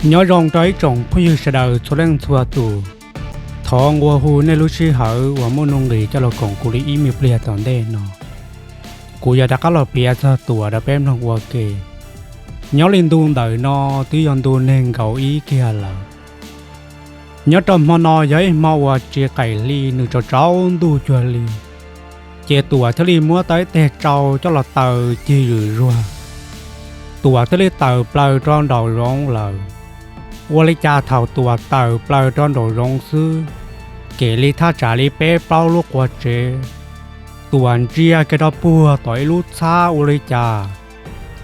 Nyob zoo rau ib tsoom phooj ywg sawv daws txhua leej txhua tus. Thov nqua hu nej lub sij hawm uas muaj nuj nqis coj los koom kuv li ib me pliag tom ntej no. Kuv yuav rov qab los piav txog Tuam rau peb mloog ua ke. Nyob li ntu ntawm no twb yog ntu nees nkaum ib kiag lawm. Nyob rau hmo no yog ib hmo uas tsis qaim hli, nws tsaus tsaus ntuj cuag li. Ces Tuam thiaj li muab tau ib teg tsau coj los taws cig zwm zuag. Tuam thiaj li tawm plaws rau nraum zoov lawm. Ua li cas thaum Tuam tawm plaws rau nraum zoov xwb, kem li thaj tsam li peb plaub lub qua tsev, Tuam ntsia kiag rau puag tom ib lub txhab ua li cas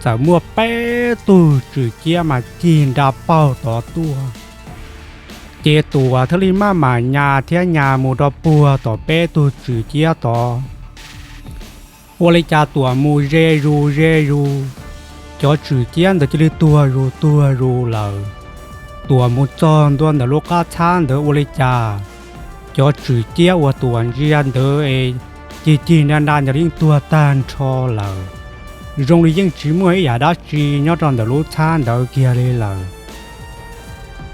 txawm muaj peb tug tswm ciab mas cig nra paug tod tuaj. Ces Tuam thiaj li maj mam nyas thiab nyas mus rau puag tom peb tug tswm ciab tod. Ua li cas Tuam mus ze zus ze zus, cov tswm ciab ntawd cia li tuag zus tuag zus lawm. Tuam mus txog ntua ntawm lub qab txhab ntawd ua li cas, cov tswm ciab uas Tuam ntsia ntawd es cig cig nra nra ntawd yeej tuag tag nrho lawm. Zoo li yeej tsis muaj ib yam dab tsi nyob rau ntawm lub txhab ntawd kiag li lawm.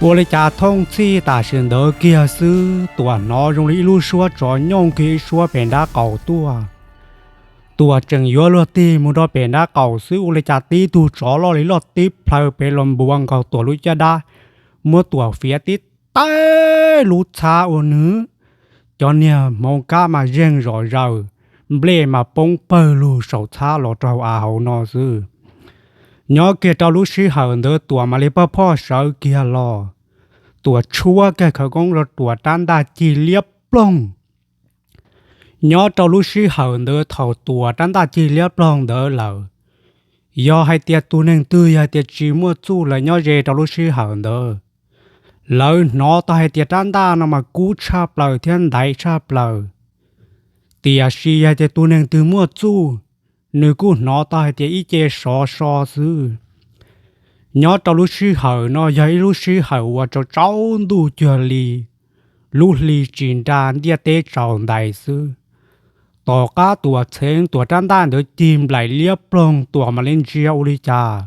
Ua li cas thooj txhij tam sim ntawd kiag xwb Tuam hnov zoo li ib lub suab tsov nyooj kiag ib suab pem nraub qaum tuaj. Tuam tseem yuav luag tig mus rau pem nraub qaum xwb ua li cas tib tug tsov loj li loj tib plhaw pem los npuav nkaus Tuam lub caj dab, muab Tuam fiav tib taig lub txhab ua nws cov niag hmoov kab mas zeeg zom zaws, nplej mas poob pawg lug saum txhab los rau hauv av hauv no xwb. Nyob kiag rau lub sij hawm ntawd Tuam mam li pawg phoj sawv kiag los, Tuam tshuab kiag khawv koob rau Tuam rab ntaj cig liab ploog. Nyob rau lub sij hawm ntawd thaum Tuam rab ntaj cig liab ploog ntawd lawm, yog hais tias tus neeg twg yog hais tias tsis muaj txuj lawm nyob ze rau lub sij hawm ntawd, lawv hnov tau hais tias rab ntaj no mas kub tshaj plaws thiab ntaiv tshaj plaws. Tiam sis yog hais tias tus neeg twg muaj txuj, nws kuj hnov tau hais tias ib ce sov so xwb. Nyob rau lub sij hawm no yog ib lub sij hawm uas tsaus tsaus ntuj cuag li, lub hli tsis nra ntiaj teb tsaus ntais xwb. Tom qab Tuam txheev Tuam rab ntaj ntawd cig nplaim liab ploog Tuam mam li ntsia ua li cas,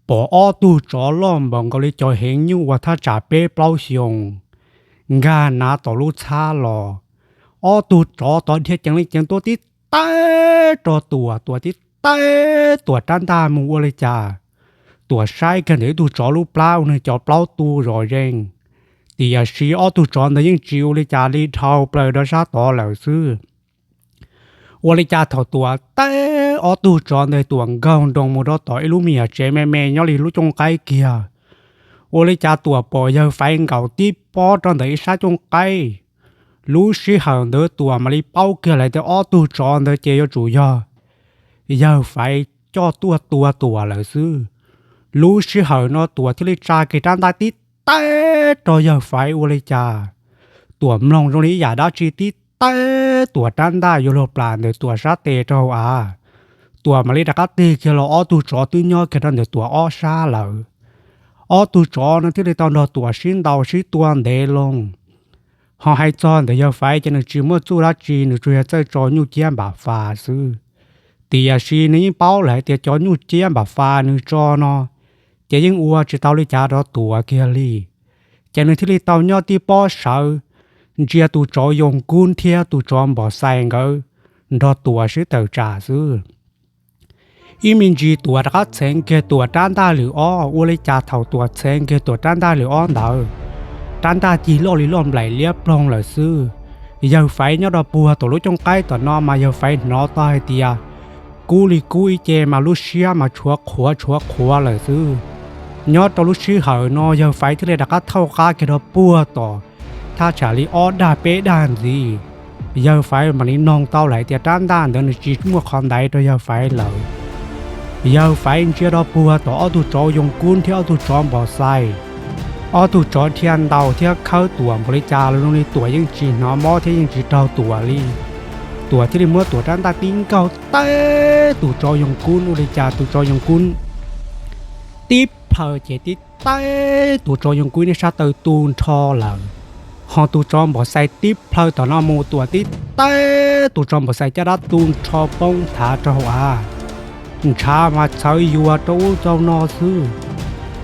pom ob tug tsov loj npaum nkaus li cov heev nyuj uas thaj tsam peb plaub xyoos, nkag nav tom lub txhab los. Ob tug tsov tod dhia ceev li ceev tuaj tib taig rau Tuam, Tuam tib taig Tuam rab ntaj mus ua li cas, Tuam saib kiag ntawm ib tug tsov lub plab ua nws cov plaub tu zom zees. Tiam sis ob tug tsov ntawd yeej tsis ua li cas li, dhau plaws rau sab tod lawm xwb. Ua li cas thaum Tuam taig ob tug tsov ntawd Tuam nkaug nroos mus rau tom ib lub me nyuam tsev me me nyob li lub cooj qaib kiag. Ua li cas Tuam pom yawg Faiv nkaum tib pob rau ntawm ib sab cooj qaib. Lub sij hawm ntawd Tuam mam li paub kiag lawm tias ob tug tsov ntawd ces yuav tsum yog yawg Faiv coj tuaj tua Tuam lawm xwb. Lub sij hawm no Tuam thiaj li tsa kiag rab ntaj tib taig rau yawg Faiv ua li cas, Tuam mloog zoo li ib yam dab tsi tib taig Tuam rab ntaj yuav luag plam ntawm Tuam sab tes rau hauv av. Tuam mam li rov qab tig kiag los ob tug tsov twb nyob kiag rau ntawm Tuam ob sab lawm. Ob tug tsov no thiaj li tau nrog Tuam sib ntaus sib tua ntev loo. Ho hais txog ntawm yawg Faiv ces nws tsis muaj txuj dab tsi, nws tsuas yog txawj tso nyuj ciab npam fas xwb. Tiam sis nws yeej paub lawm hais tias cov nyuj ciab npam fas nws tso no ces yeej ua tsis tau li cas rau Tuam kiag li. Ces nws thiaj li tau nyob tib pob sawv, ntsia tus tsov yoo kub thiab tus tsov npom xais nkawd nrog Tuam sib tawm tsam xwb. Ib me ntsis Tuam rov qab txheev kiag Tuam rab ntaj lwm ob, ua li cas thaum Tuam txheev kiag Tuam rab ntaj lwm ob ntawd, rab ntaj cig loj li loj nplaim liab ploog lawm xwb. Yawg Faiv nyob rau puag tom lub cooj qaib tom no mas yawg Faiv hnov tau hais tias kub li kub ib ce mas lub siab mas tshuav qhuav tshuav qhuav lawm xwb. Nyob rau lub sij hawm no yawg Faiv thiaj li rov qab thauj qab kiag rau puag tom thaj tsam li ob dag peb dag ntxiv. Yawg Faiv mam li noog tau lawm hais tias rab ntaj ntawd nws tsis muaj qhov ntaiv rau yawg Faiv lawm. Yawg Faiv ntsia rau puag tom ob tug tsov yoo kub thiab ob tug tsov npom xais. Ob tug tsov dhia ntaus thiab khawb Tuam npaum li cas los zoo li Tuam yeej tsis hnov mob thiab yeej tsis raug Tuam li. Tuam thiaj li muab Tuam rab ntaj tib nkaug taig tus tsov yoo kub ua li cas tus tsov yoo kub tib plhaw ces tib taig tus tsov yoo kub niag sab taw tu nrho lawm. Ho tus tsov npom xais tib plhaw tom no mus Tuam tib taig tus tsov npom xais caj dab tu nrho poob thav rau hauv av. Ntshav mas txhawv yuav rau ub rau no xwb.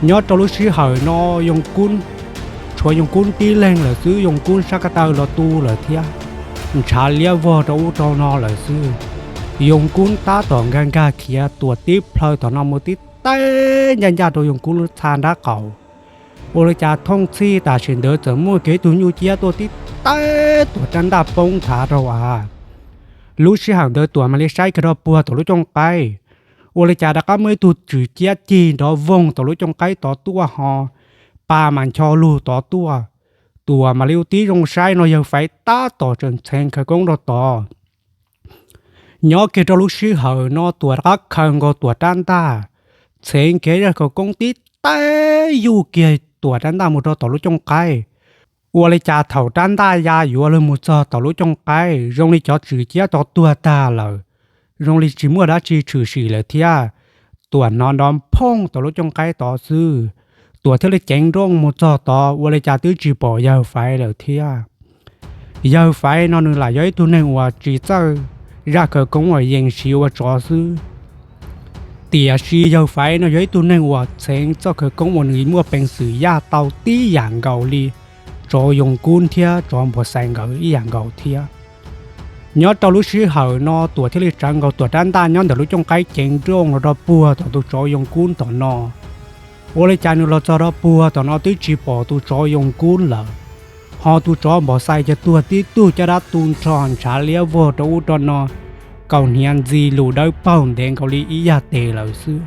Nyob rau lub sij hawm no Yoo Kub, tshuav Yoo Kub tib leeg lawm xwb, Yoo Kub sab ko taw los tu lawm thiab, ntshav liab vog rau ub rau no lawm xwb. Yoo Kub tab tom nkag nkag khiav tuam tib plhaw tom no mus tib teb ncaj ncaj rau Yoo Kub lub txha nrab qaum. Ua li cas thooj txhij tam sim ntawd txawm muaj kiag ib tug nyuj ciab tuaj tib teb Tuam rab ntaj poob nthav rau av. Lub sij hawm ntawd Tuam mam li saib kiag rau puag tom lub cooj qaib, ua li cas rov qab muaj ib tug tswm ciab cig nrov voog tom lub cooj qaib tod tuaj ho pa mas ncho lug tod tuaj. Tuam mam li ua tib zoo saib no yawg Faiv tab tom tseem txheev khawv koob rau tod. Nyob kiag rau lub sij hawm no Tuam rov qab khaws nkaus Tuam rab ntaj, txheev kiag zaj khawv koob tib teb yuj kiag Tuam rab ntaj mus rau tom lub cooj qaib. Ua li cas thaum rab ntaj ya yuav luag mus txog tom lub cooj qaib zoo li cov tswm ciab tod tuag tag lawm, zoo li tsis muaj dab tsi tshwm sim lawm thiab. Tuam hnov nrov phooj tom lub cooj qaib tod xwb. Tuam thiaj li ceev nrooj mus txog tod ua li cas twb tsis pom yawg Faiv lawm thiab. Yawg Faiv no nws lam yog ib tug neeg uas tsis txawj zaj khawv koob uas yees siv ua tsov xwb. Tiam sis yawg Faiv no yog ib tug neeg uas txheev txoj khawv koob uas nws muaj peev xwm yaj tau tib yam nkaus li tsov Yoo Kub thiab tsov Npog Xais nkawd ib yam nkaus thiab. Nyob rau lub sij hawm no Tuam thiaj li tsawv nkaus Tuam rab ntaj nyob ntawm lub cooj qaib ceev nrooj los rau puag tom tus tsov Yoo Kub tom no. Ua li cas nws los txog rau puag tom no twb tsis pom tus tsov Yoo Kub lawm, ho tus tsov Npog Xais ces tuag tib tug caj dab tu nrho ntshav liab vog rau ub rau no, kaus hniav ntxi lus dawb paug ntev nkaus li ib yag tes lawm xwb.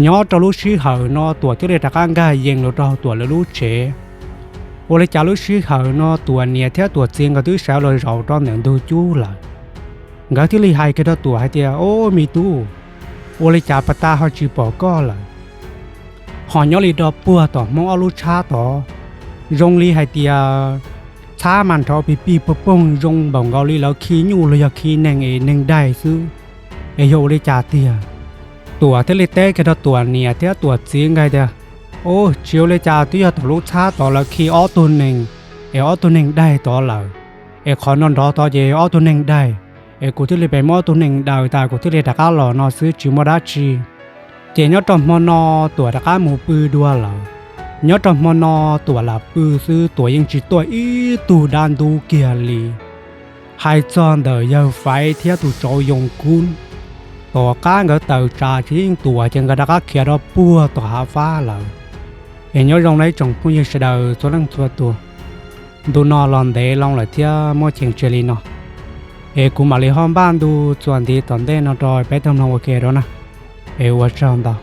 Nyob rau lub sij hawm no Tuam thiaj li rov qab nkag yees los rau Tuam lawv lub tsev. Ua li cas lub sij hawm no Tuam niam thiab Tuam txiv nkawd twb sawv los zaum rau ntawm ntug cub lawm. Nkawd thiaj li hais kiag rau Tuam hais tias, Ob, me tub, ua li cas pas tas ho tsis pom koj lawm? Ho nyob li rau puag tom Hmoob ob lub txhab tod, zoo li hais tias txhab mas nrov pig pig poog poog zoo npaum nkaus li lawv khi nyuj los yog khi neeg es neeg daig xwb, es yog ua li cas tiag? Tuam thiaj li teb kiag rau Tuam niam thiab Tuam txiv nkawd tias, Ob, tsis ua li cas, twb yog tom lub txhab tod lawv khi ob tug neeg, es ob tug neeg daig tod lawm, es qhov no nrov tod ces ob tug neeg daig, es kuv thiaj li pem muab ob tug neeg daws tas kuv thiaj li rov qab los no xwb, tsis muaj dab tsi. Ces nyob rau hmo no Tuam rov qab mus pw dua lawm. Nyob rau hmo no Tuam lam pw xwb, Tuam yeej tsis tuaj ib tug dab ntub kiag li. Hais txog ntawm yawg Faiv thiab tus tsov Yoo Kub, tom qab nkawd tawm tsam tsis yeej Tuam ces nkawd rov qab khiav rau puag tom hav fab lawm. Es nyob zoo na ib tsoom phooj ywg sawv daws txhua leej txhua tus, ntu no los ntev loo lawm thiab muaj cheem tseg li no, es kuv mam li ho npaj ntu txuas ntxiv tom ntej no rau peb tau mloog ua ke rau na. Es ua tsaug ntau.